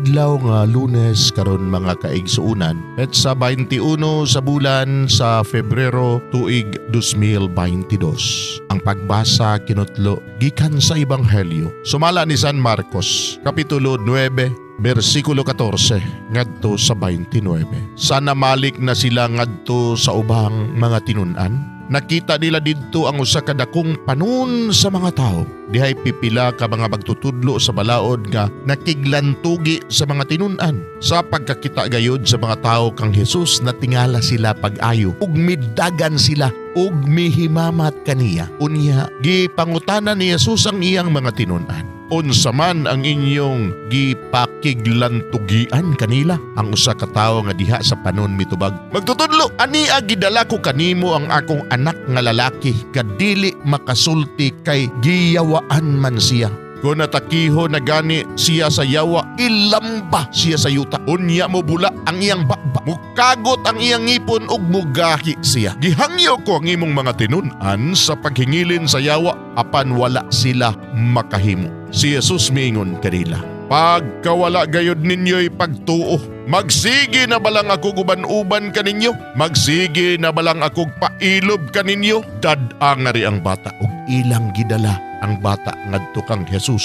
Adlaw nga Lunes karon, mga kaigsuunan, petsa 21 sa bulan sa Febrero, tuig 2022. Ang pagbasa kinutlo gikan sa Ebanghelyo sumala ni San Marcos, kapitulo 9, bersikulo 14 ngadto sa 29. Sa namalik na sila ngadto sa ubang mga tinun-an, nakita nila didto ang usa ka dakong panon sa mga tawo. Dihay pipila ka mga magtutudlo sa balaod nga nakiglantugi sa mga tinun-an. Sa pagkakita gayud sa mga tawo kang Jesus, natingala sila pag-ayo ug midagan sila ug mihimamat kaniya. Unya gipangutana ni Jesus ang iyang mga tinun-an, "Unsa man ang inyong gipakiglantugian kanila?" Ang usa ka tawo nga diha sa panon mitubag, "Magtutudlo, ania gidala ko kanimo ang akong anak nga lalaki kadili makasulti kay giyawaan man siya. Kung natakiho na gani siya sa yawa, ilamba siya sa yuta. Unya mo bula ang iyang baba, mukagot ang iyang ngipon ug mugahi siya. Gihangyo ko ang imong mga tinun-an sa paghingilin sa yawa, apan wala sila makahimo." Si Jesus miingon kanila, "Pagkawala gayod ninyo'y pagtuo, magsige na balang ako guban-uban kaninyo? Magsige na balang ako pailob kaninyo? Dad-a ngari ang bata." Ug ilang gidala ang bata ngadto kang Jesus.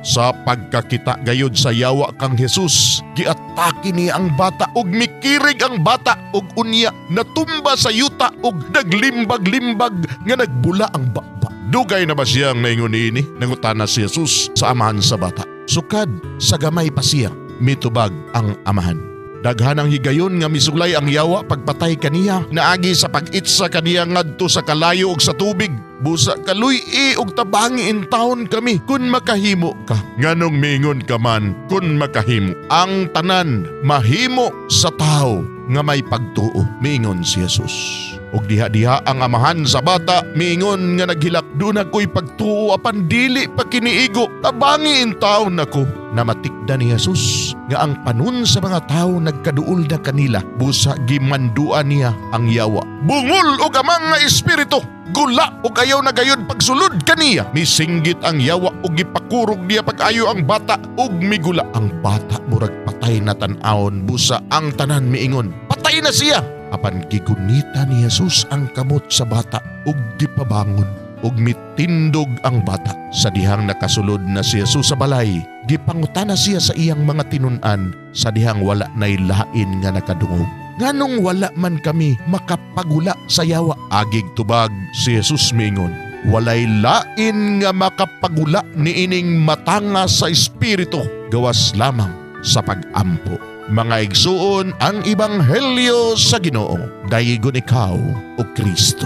Sa pagkakita gayud sa yawa kang Jesus, giatake niya ang bata ug mikirig ang bata ug unya natumba sa yuta ug naglimbag-limbag nga nagbula ang baba. "Dugay na ba siyang naingon niini?" nangutana si Jesus sa amahan sa bata. "Sukad sa gamay pa siya," mitubag ang amahan. "Daghan ang higayon nga misulay ang yawa pagpatay kaniya, naagi sa pag-itsa kaniya ngadto sa kalayo ug sa tubig. Busa kaluy-i og tabangi intawon kami kun makahimo ka." "Nganong miingon ka man 'kun makahimo'? Ang tanan mahimo sa tawo nga may pagtuo," miingon si Jesus. Ug diha-diha ang amahan sa bata miingon nga naghilak, "Duna ko'y pagtuo apan dili pa kiniigo. Tabangi intawon nako." Namatikda ni Jesus nga ang panon sa mga tawo nagkaduol na kanila. Busa gimanduan niya ang yawa, "Bungol og amang nga espiritu, gula og ayaw na gayud pagsulod kaniya." Misinggit ang yawa ug gipakurog niya pag-ayo ang bata ug migula. Ang bata murag patay na tan-awon, busa ang tanan miingon, "Patay na siya." Apan gigunita ni Jesus ang kamot sa bata ug gipabangon ug mitindog ang bata. Sa dihang nakasulod na si Jesus sa balay, gipangutana siya sa iyang mga tinun-an sa dihang wala nay lain nga nakadungog, "Nganong wala man kami makapagula sa yawa?" Agig tubag si Jesus miingon, "Walay lain nga makapagula niining matanga sa espiritu gawas lamang sa pagampo." Mga igsuon, ang ebanghelyo sa Ginoo. Daygon ikaw, o Kristo.